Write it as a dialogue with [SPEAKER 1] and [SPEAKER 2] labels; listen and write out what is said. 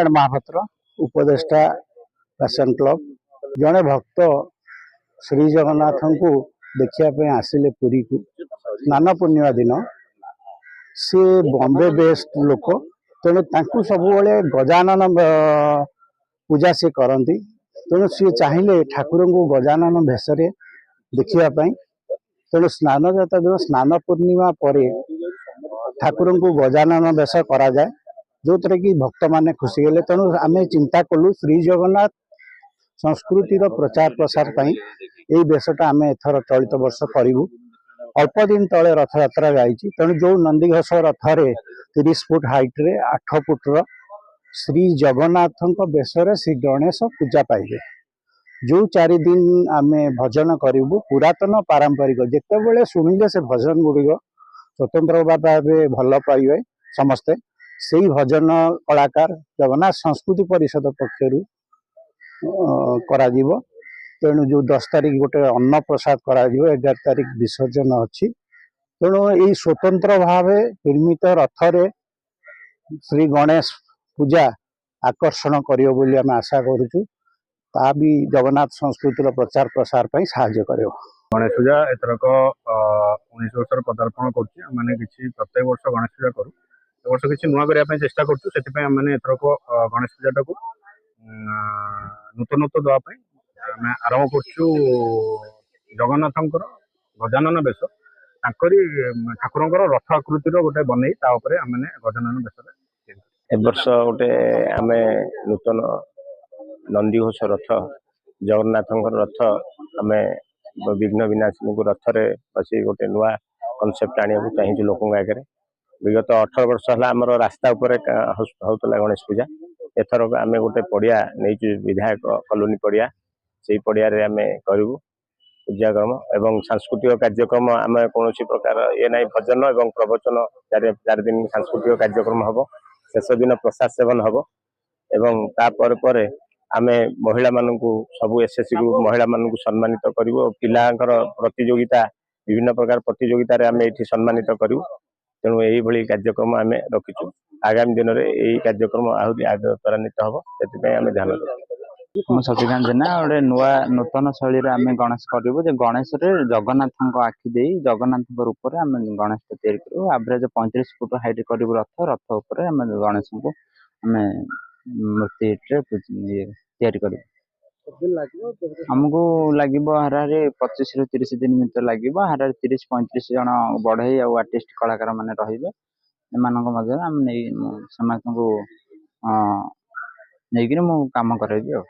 [SPEAKER 1] ମହାପାତ୍ର, ଉପଦେଷ୍ଟା, passion club. ଜଣେ ଭକ୍ତ ଶ୍ରୀ ଜଗନ୍ନାଥଙ୍କୁ ଦେଖିବା ପାଇଁ ଆସିଲେ ପୁରୀକୁ ସ୍ନାନ ପୂର୍ଣ୍ଣିମା ଦିନ। ସିଏ ବମ୍ବେ ବେସ୍ଡ ଲୋକ, ତେଣୁ ତାଙ୍କୁ ସବୁବେଳେ ଗଜାନନ ପୂଜା ସିଏ କରନ୍ତି। ତେଣୁ ସିଏ ଚାହିଁଲେ ଠାକୁରଙ୍କୁ ଗଜାନନ ବେଶରେ ଦେଖିବା ପାଇଁ। ତେଣୁ ସ୍ନାନ ଯାତ୍ରା ଦିନ, ସ୍ନାନ ପୂର୍ଣ୍ଣିମା ପରେ ଠାକୁରଙ୍କୁ ଗଜାନନ ବେଶ କରାଯାଏ, ଯେଉଁଥିରେ କି ଭକ୍ତମାନେ ଖୁସି ହେଲେ। ତେଣୁ ଆମେ ଚିନ୍ତା କଲୁ, ଶ୍ରୀ ଜଗନ୍ନାଥ ସଂସ୍କୃତିର ପ୍ରଚାର ପ୍ରସାର ପାଇଁ ଏଇ ବେଶଟା ଆମେ ଏଥର ଚଳିତ ବର୍ଷ କରିବୁ। ଅଳ୍ପ ଦିନ ତଳେ ରଥଯାତ୍ରା ଯାଇଛି। ତେଣୁ ଯେଉଁ ନନ୍ଦିଘୋଷ ରଥରେ 30 ଫୁଟ ହାଇଟରେ 8 ଫୁଟର ଶ୍ରୀ ଜଗନ୍ନାଥଙ୍କ ବେଶରେ ଶ୍ରୀ ଗଣେଶ ପୂଜା ପାଇବେ। ଯେଉଁ 4 ଦିନ ଆମେ ଭଜନ କରିବୁ, ପୁରାତନ ପାରମ୍ପରିକ, ଯେତେବେଳେ ଶୁଣିଲେ ସେ ଭଜନ ଗୁଡ଼ିକ ସ୍ୱତନ୍ତ୍ର ଭାବେ ଭଲ ପାଇବେ ସମସ୍ତେ। ସେଇ ଭଜନ କଳାକାର ଜଗନ୍ନାଥ ସଂସ୍କୃତି ପରିଷଦ ପକ୍ଷରୁ କରାଯିବ। ତେଣୁ ଯେଉଁ 10 ତାରିଖ ଗୋଟେ ଅନ୍ନପ୍ରସାଦ କରାଯିବ, 11 ତାରିଖ ବିସର୍ଜନ ଅଛି। ତେଣୁ ଏଇ ସ୍ୱତନ୍ତ୍ର ଭାବେ ନିର୍ମିତ ରଥରେ ଶ୍ରୀ ଗଣେଶ ପୂଜା ଆକର୍ଷଣ କରିବ ବୋଲି ଆମେ ଆଶା କରୁଛୁ। ତା ବି ଜଗନ୍ନାଥ ସଂସ୍କୃତିର ପ୍ରଚାର ପ୍ରସାର ପାଇଁ ସାହାଯ୍ୟ କରିବ।
[SPEAKER 2] ଗଣେଶ ପୂଜା ଏଥରକ 19 ବର୍ଷର ପଦାର୍ପଣ କରୁଛି। ଆମେ କିଛି ପ୍ରତ୍ୟେକ ବର୍ଷ ଗଣେଶ ପୂଜା କରୁ, ଏ ବର୍ଷ କିଛି ନୂଆ କରିବା ପାଇଁ ଚେଷ୍ଟା କରୁଛୁ। ସେଥିପାଇଁ ଆମେ ଏଥରକ ଗଣେଶ ପୂଜାଟାକୁ ନୂତନତ୍ୱ ଦେବା ପାଇଁ ଆମେ ଆରମ୍ଭ କରୁଛୁ ଜଗନ୍ନାଥଙ୍କର ଗଜାନନ ବେଶ, ତାଙ୍କରି ଠାକୁରଙ୍କର ରଥ ଆକୃତିର ଗୋଟେ ବନେଇ ତା ଉପରେ ଆମେ ଗଜାନନ ବେଶରେ।
[SPEAKER 3] ଏ ବର୍ଷ ଗୋଟେ ଆମେ ନୂତନ ନନ୍ଦିଘୋଷ ରଥ, ଜଗନ୍ନାଥଙ୍କର ରଥ, ଆମେ ବିଘ୍ନ ବିନାଶିନୀଙ୍କୁ ରଥରେ ବସି ଗୋଟେ ନୂଆ କନସେପ୍ଟ ଆଣିବାକୁ ଚାହିଁଛୁ ଲୋକଙ୍କ ଆଗରେ। ବିଗତ 18 ବର୍ଷ ହେଲା ଆମର ରାସ୍ତା ଉପରେ ହଉଥିଲା ଗଣେଶ ପୂଜା। ଏଥରକ ଆମେ ଗୋଟେ ପଡ଼ିଆ ନେଇଛୁ, ବିଧାୟକ କଲୋନୀ ପଡ଼ିଆ। ସେଇ ପଡ଼ିଆରେ ଆମେ କରିବୁ ପୂଜାକ୍ରମ ଏବଂ ସାଂସ୍କୃତିକ କାର୍ଯ୍ୟକ୍ରମ। ଆମେ କୌଣସି ପ୍ରକାର ଇଏ ନାହିଁ, ଭଜନ ଏବଂ ପ୍ରବଚନ 4 ଦିନ ସାଂସ୍କୃତିକ କାର୍ଯ୍ୟକ୍ରମ ହବ। ଶେଷ ଦିନ ପ୍ରସାଦ ସେବନ ହବ ଏବଂ ତାପରେ ପରେ ଆମେ ମହିଳାମାନଙ୍କୁ, ସବୁ ଏସ୍ ଏସ୍ ଗ୍ରୁପ ମହିଳାମାନଙ୍କୁ ସମ୍ମାନିତ କରିବୁ। ପିଲାଙ୍କର ପ୍ରତିଯୋଗିତା, ବିଭିନ୍ନ ପ୍ରକାର ପ୍ରତିଯୋଗିତାରେ ଆମେ ଏଇଠି ସମ୍ମାନିତ କରିବୁ। ତେଣୁ ଏଇଭଳି କାର୍ଯ୍ୟକ୍ରମ ଆମେ ରଖିଛୁ। ଆଗାମୀ ଦିନରେ ଏଇ କାର୍ଯ୍ୟକ୍ରମ ଆହୁରି ଆଗ ତ୍ୱରାନ୍ୱିତ ହବ, ସେଥିପାଇଁ ଆମେ ଧ୍ୟାନ ଦେବୁ।
[SPEAKER 4] ମୁଁ ଶଶିକାନ୍ତ ଜେନା। ଗୋଟେ ନୂଆ ନୂତନ ଶୈଳୀରେ ଆମେ ଗଣେଶ କରିବୁ ଯେ ଗଣେଶରେ ଜଗନ୍ନାଥଙ୍କ ଆଖି ଦେଇ ଜଗନ୍ନାଥଙ୍କ ରୂପରେ ଆମେ ଗଣେଶଟା ତିଆରି କରିବୁ। ଆଭରେଜ 35 ଫୁଟ ହାଇଟ୍ କରିବୁ ରଥ। ରଥ ଉପରେ ଆମେ ଗଣେଶଙ୍କୁ ଆମେ ମୂର୍ତ୍ତିରେ ତିଆରି କରିବୁ। ଆମକୁ ଲାଗିବ ହାରାହାରି 25ରୁ 30 ଦିନ ଭିତରେ ଲାଗିବ। ହାରାହାରି 30 35 ଜଣ ବଢ଼େଇ ଆଉ ଆର୍ଟିଷ୍ଟ କଳାକାର ମାନେ ରହିବେ। ଏମାନଙ୍କ ମଧ୍ୟରେ ଆମେ ନେଇ ମୁଁ ସମସ୍ତଙ୍କୁ ନେଇକିରି ମୁଁ କାମ କରାଇବି ଆଉ।